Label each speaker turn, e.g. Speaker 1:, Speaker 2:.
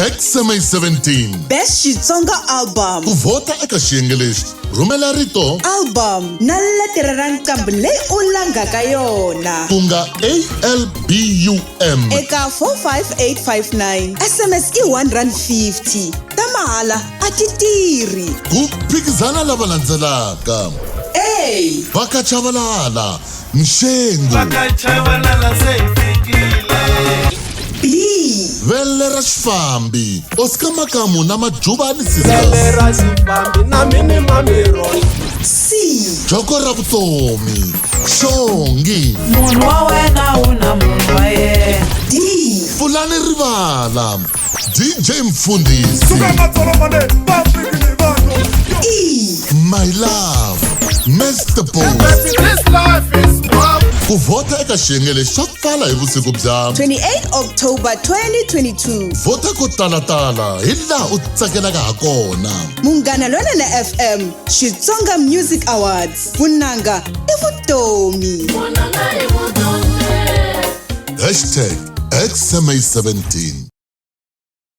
Speaker 1: XMA 17.
Speaker 2: Best Xitsonga Album.
Speaker 1: Ku vhota eka xiyenge lexi, rhumela rito
Speaker 2: album na letere ra nqambi leyi u langaka yona
Speaker 1: ku nga ALBUM
Speaker 2: eka 45859. SMS i 1 rand 50. Ta mahala a ti tirhi.
Speaker 1: Ku phikizana lava landzelaka:
Speaker 2: A.
Speaker 1: Vakachavalala, Mxengu.
Speaker 3: Vakachavalala se hi fikile.
Speaker 2: B.
Speaker 1: Vele ra xifambi, Oscar Makamu na Majubani Sisters.
Speaker 3: Vele ra xifambi na minima mirolo.
Speaker 2: C.
Speaker 1: Joko ra vutomi, Xongi.
Speaker 4: Munhu wa wena u na munhu wa yena.
Speaker 2: D.
Speaker 1: Pfulani Rivala, DJ Mfundhisi.
Speaker 3: Suka matsolomane va fikile vanhu.
Speaker 2: E.
Speaker 1: My Love, Mr Post.
Speaker 3: This life is wild.
Speaker 1: Ku vhota eka xiyenge lexi swa pfala hi vusiku bya
Speaker 2: 28 October 2022.
Speaker 1: Vhota ko talatala hi laha u tsakelaka ha kona.
Speaker 2: Munghana Lonene FM, Xitsonga Music Awards. Vunanga i vutomi.
Speaker 1: Hashtag XMA17.